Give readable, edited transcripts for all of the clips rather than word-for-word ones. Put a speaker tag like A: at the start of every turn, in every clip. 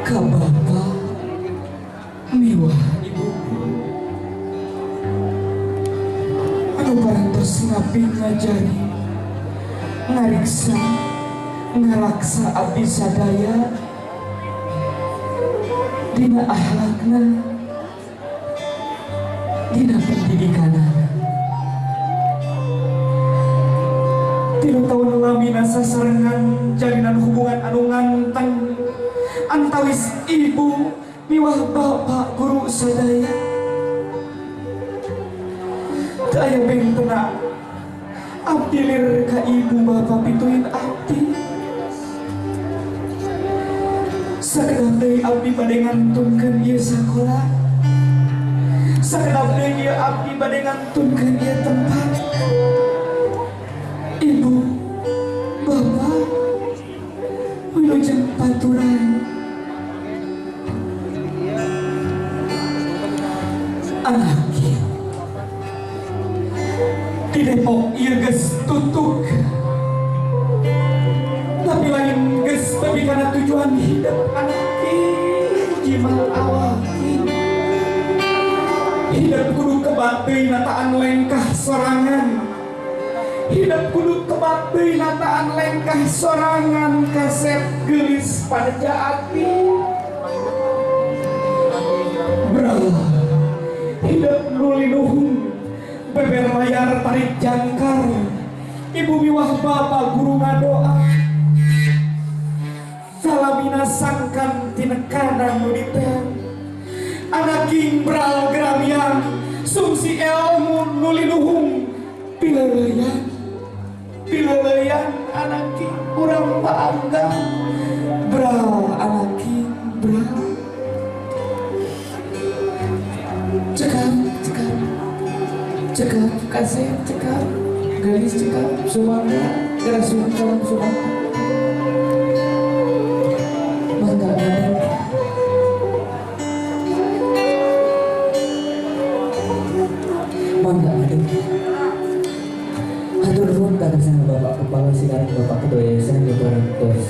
A: Ka bapa miwah ibu anu parantos ngabdi ngajari ngariksa ngaraksa abdi sadaya dina akhlakna dina pendidikanana. 3 tahun lamina sasarengan jalinan hubungan anu nganteng antawis ibu miwah bapak guru sadaya. Teu aya bentena abdi lir ka ibu bapak pituin abdi. Sakedap deui abdi bade ngantunkeun ieu sakola. Sakedap deui ieu abdi bade ngantunkeun ieu tempat. Ibu, bapak, wilujeng paturan. Anak di Depok ieu geus tutuk. Tapi karena tujuan hidup anak jimat awal hidup kudu kebateuy nataan lengkah sorangan. Hidup kudu kebateuy nataan lengkah sorangan kasep geulis pada jaati. Bro, hidup nulinuhun beber layar tarik jangkar. Ibu miwah bapak guru ngadoa. Salamina sangkan tinekanan nu diteang. Anak king bral gramiang sungsi ilmu nulinuhung pileleyan pileleyan anak king urang paanggang bral anak king bral. Cekap cekap cekap kasih cekap gelis cekap sumangga geura sungkem sumangga mangga ngadeg. Mangga ngadeg. Hatur nuhun ka atasna Bapak Kepala Silaran Bapak Ketua Yayasan Jabarantos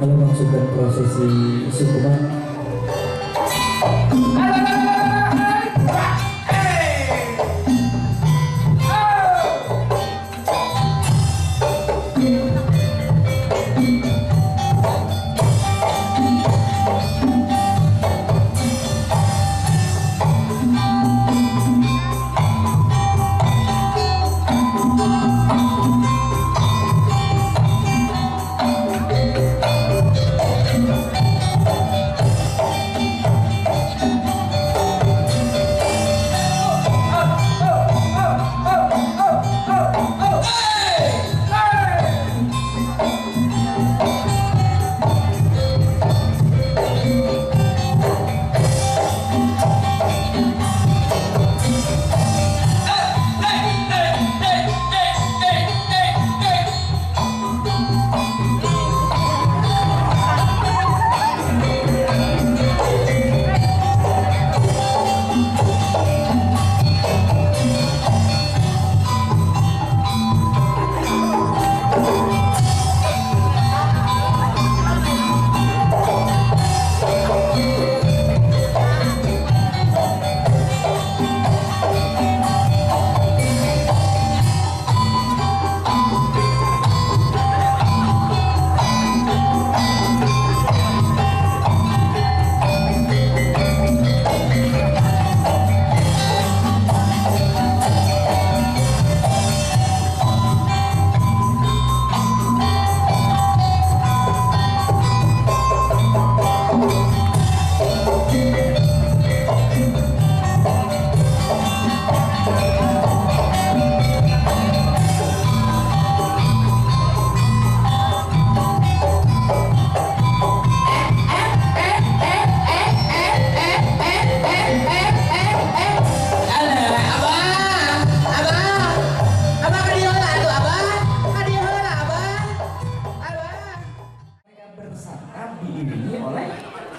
A: melumangsungkeun prosesi sungkeman.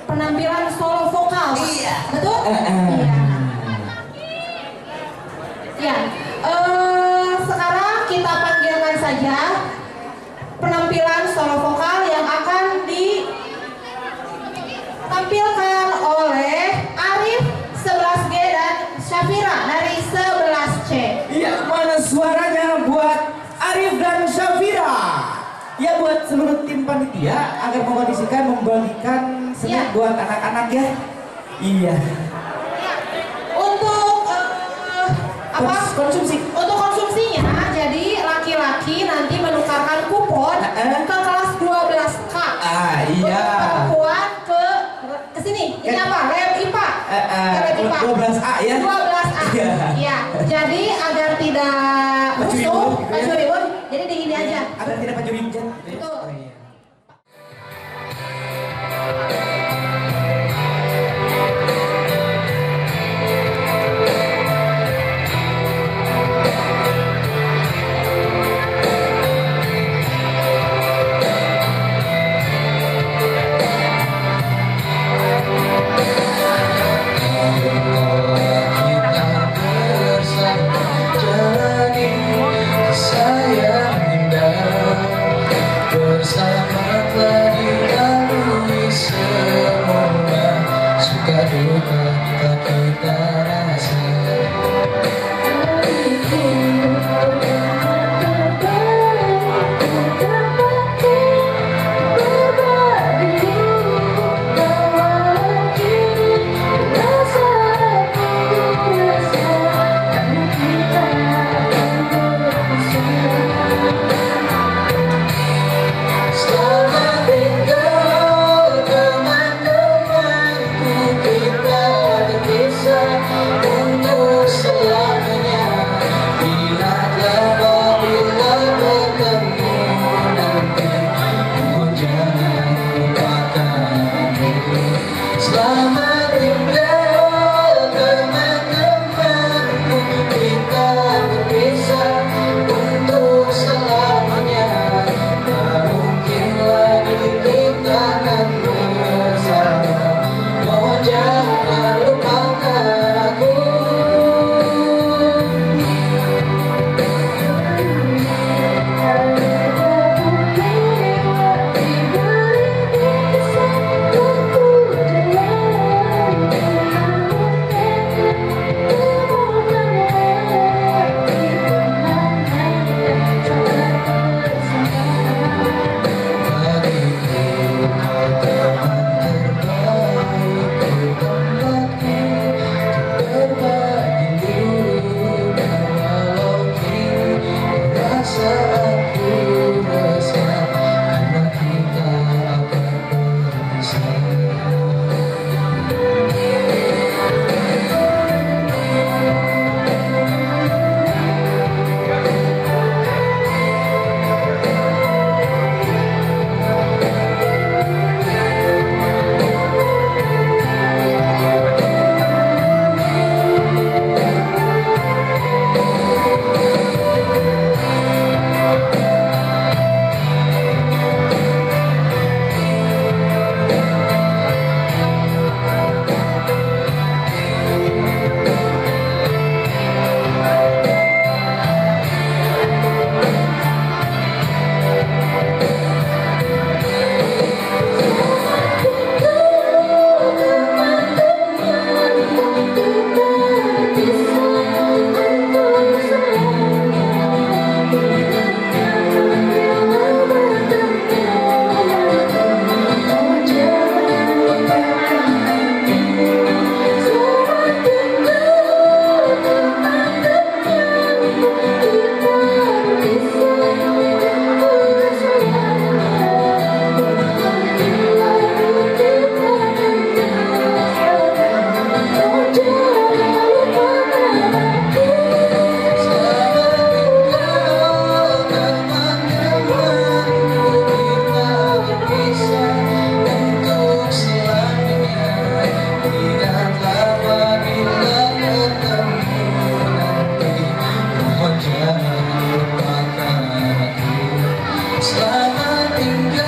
B: Penampilan solo vokal.
C: Iya.
B: Betul? Iya. Ya. Sekarang kita panggilkan saja penampilan solo vokal yang akan ditampilkan oleh Arif 11G dan Syafira dari 11C.
A: Iya, mana suaranya buat Arif dan Syafira? Ya, buat seluruh tim panitia agar mengkondisikan membagikan snack ya buat anak-anak ya. Iya.
B: Untuk apa?
A: Konsumsi.
B: Untuk konsumsinya, jadi laki-laki nanti menukarkan kupon ke kelas 12K.
A: Ah, iya.
B: Untuk perempuan ke sini. Ini apa? Lab IPA. Lab IPA.
A: 12A ya.
B: 12A. Iya. Jadi agar tidak musuh, pacu ribut, jadi di ini aja.
A: Agar tidak pacu ribut.
B: Betul.
A: Oh, iya.
D: Bersama telah
C: India.